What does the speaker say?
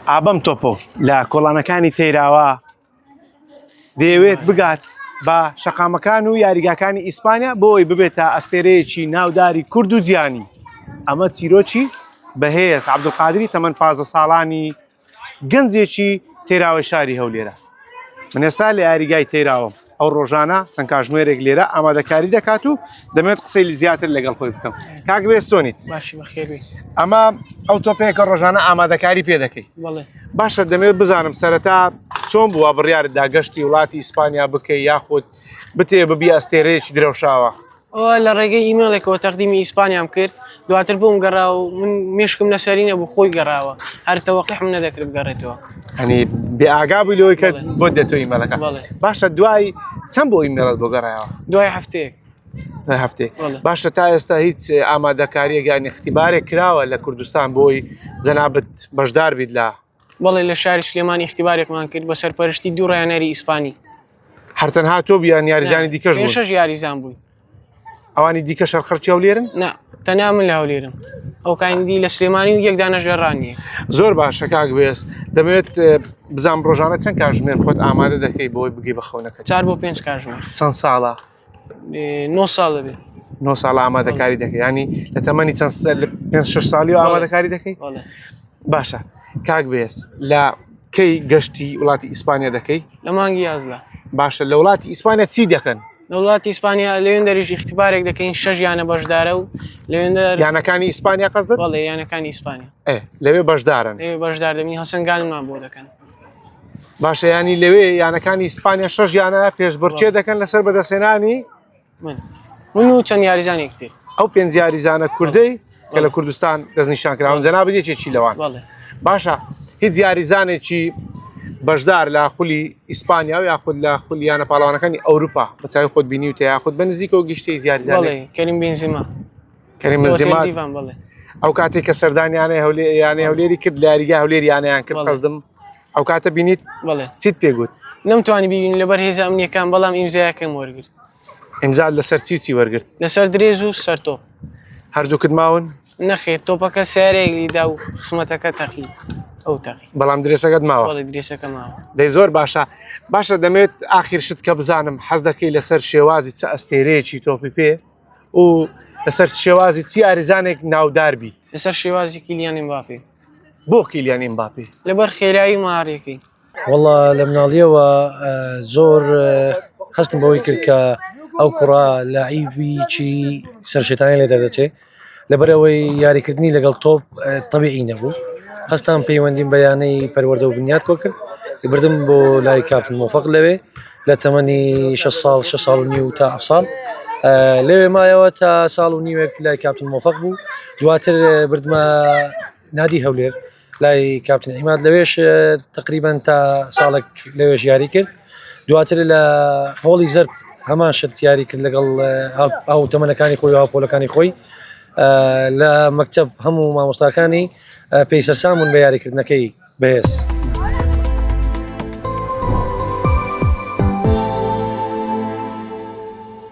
ئابەم تۆپۆ لە کۆڵانەکانی تەیراوە دەیەوێت بگات بە شەقامەکان و یاریگاکانی ئیسپانیا بۆ ئەوی ببێتە ئەستێرەیەکی ناوداری کورد و جیهانی ئەمە چیرۆکی بەهێز عەبدولقادری تەمەن 15 ساڵانی گەنجێکی تێراوەی شاری هەولێرە من ئێستا لە یاریگای تێراوم ئەو ڕۆژانە چەند کاژمێرێک لێرە ئامادەکاری دەکات و دەمێت قسەی زیاتر لەگەڵ خۆی بکەم کاک بێستۆنیت باشی بەخێربێیت ئەمە ئەو تۆپەیە کە ڕۆژانە ئامادەکاری پێ دەکەی بەڵێ باشە دەمێت بزانم سەرەتا چۆن بووە بڕیارت دا گەشتی وڵاتی ئیسپانیا بکەی یاخود بتێ ببی ئەستێرەیەکی درەوشاوە؟ ئەوە لە ڕێگەی ئیمێڵێکەوە تەقدیمی ئیسپانیام کرد دواتر بۆم گەڕا و من مێشکم لەسەری نەبوو خۆی گەڕاوە هەر تەوەقیحم نەدەکرد بگەڕێتەوە هەنی بێ ئاگا بووی لەوەی کە بەڵێ. بۆت دێتەوە ئیمێڵەکە بەڵێ باشە دوای چەند بۆ ئیمێڵت بۆ گەڕایەوە دوای هەفتەیەک دوای هەفتەیەک بەڵێ باشە تا ئێستا هیچ ئامادەکاریەک یان اختیبارێک کراوە لە کوردستان بۆی جەنابت بەشدار بیت لە بەڵێ لە شاری سلێمانی اختیبارێکمان کرد بە سەرپەرشتی دوو ڕایەنەری ئیسپانی. هەر تەنها تۆ بیان یاریزانی دیکەش بوون؟ شەش یاریزان بووین. ئەوانی دیکە شەر خەڵکی هەولێرن؟ نا تەنیا من لە هەولێرم. ئەو کاندی لە سلێمانی و یەک دانەش لە ڕانیە. زۆر باشە کاک بێز دەمەوێت بزانم ڕۆژانە چەند کاژمێر خۆت ئامادە دەکەی بۆی بگەی بە خەونەکەت؟ چار بۆ پێنج کاژمێر. چەند ساڵە؟ نۆ ساڵ دەبێت. نۆ ساڵ ئامادەکاری دەکەی ینی لە تەمەنی چەند پێ شش ساڵی و ئامادەکاری دەکەی باشە کاک بێس لە کەی گەشتی وڵاتی ئیسپانیا دەکەی لە مانگی 11 باشە لە وڵاتی ئیسپانیا چی دەکەن لە وڵاتی ئیسپانیا لەوێن دەریش اختبارێک دەکەین شەش یانە بەشدارە و لەوێن یانەکانی ئیسپانیا قەزدە بەڵێ یانەکانی ئیسپانیا لەوێ بەشدارن لەوێ بەشدار دەبین هەسەنگانمان بۆ دەکەن باشە ینی لەوێ یانەکانی ئیسپانیا شەش یانە پێشبڕکێ دەکەن لەسەر بەدەستهێنانی من من و چەند یاریزانێک تر ئەو پێنج یاریزانە کوردەی کە لە کوردستان دەستنیشان کراون جەنابت یەکێکی لەوان باشە هیچ یاریزانێکی بەشدار لە خولی ئیسپانیا و یاخود لە خولی یانە پاڵەوانەکانی ئەوروپا بە چاوی خۆت بینیوتە یاخود بە نزیکەوە گشتی یاریزانێک کەریم بنزیما کەریم بنزیما ئەو کاتێک کە سەردانیانەی هەولێ یانەی هەولێری کرد لە یاریگا هەولێر یانەیان کرد قەزدم ئەو کاتە بینیت بەڵێ چیت پێگوت نەمتوانی ببینم لەبەر هێزە ئەمنیەکان بەڵام ئیمزایەکەم وەرگرت ئیمزات لەسەر چی و چی وەرگرت لەسەر درێز و سەر تۆپ هەردووکت ماون نەخێر تۆپەکە سیارەیەک لیدا و قسمەتەکە تەقی ئەو تەقی بەڵام درێسەکەت ماوە بەڵێ درێسەکە ماوە دەی زۆر باشە باشە دەمێت ئاخیر شت کە بزانم حەز دەکەی لەسەر شێوازی چ ئەستێرەیەکی تۆپی پێ و لەسەر شێوازی چی یاریزانێک ناودار بیت لەسەر شێوازی کیلیان ئێمباپێ بۆ کیلیان ئێمباپێ لەبەر خێرایی و مهاریەکەی وەڵا لە مناڵیەوە زۆر هەستم بەوەی کرد کە ئەو کوڕە لاعیبیی سەرشێتانی لێ دەردەچێ لەبەرئەوەی یاریکردنی لەگەڵ تۆپ تەبیعی نەبوو هەستان پەیوەندیم بە یانەی پەروەردە و بنیات کۆ کرد بردم بۆ لای کاپتن مۆفق لەوێ لە تەمەنی 6 ساڵ 6 ساڵ و نیو تا 7 ساڵ لەوێ مایەوە تا ساڵ و نیوێک لای کاپتن مۆفق بوو دواتر بردمە نادی هەولێر لای کاپتن عیماد لەوێش تقریبان تا ساڵێک لەوێش یاری کرد دواتر لە هۆڵی زرد هەمان شت یاری کرد لەگەڵ ئەو تەمەنەکانی خۆی و هاوپۆلەکانی خۆی لە مەکتب هەموو مامۆستاکانی پێی سەرسامون بە یاریکردنەکەی بەهێز.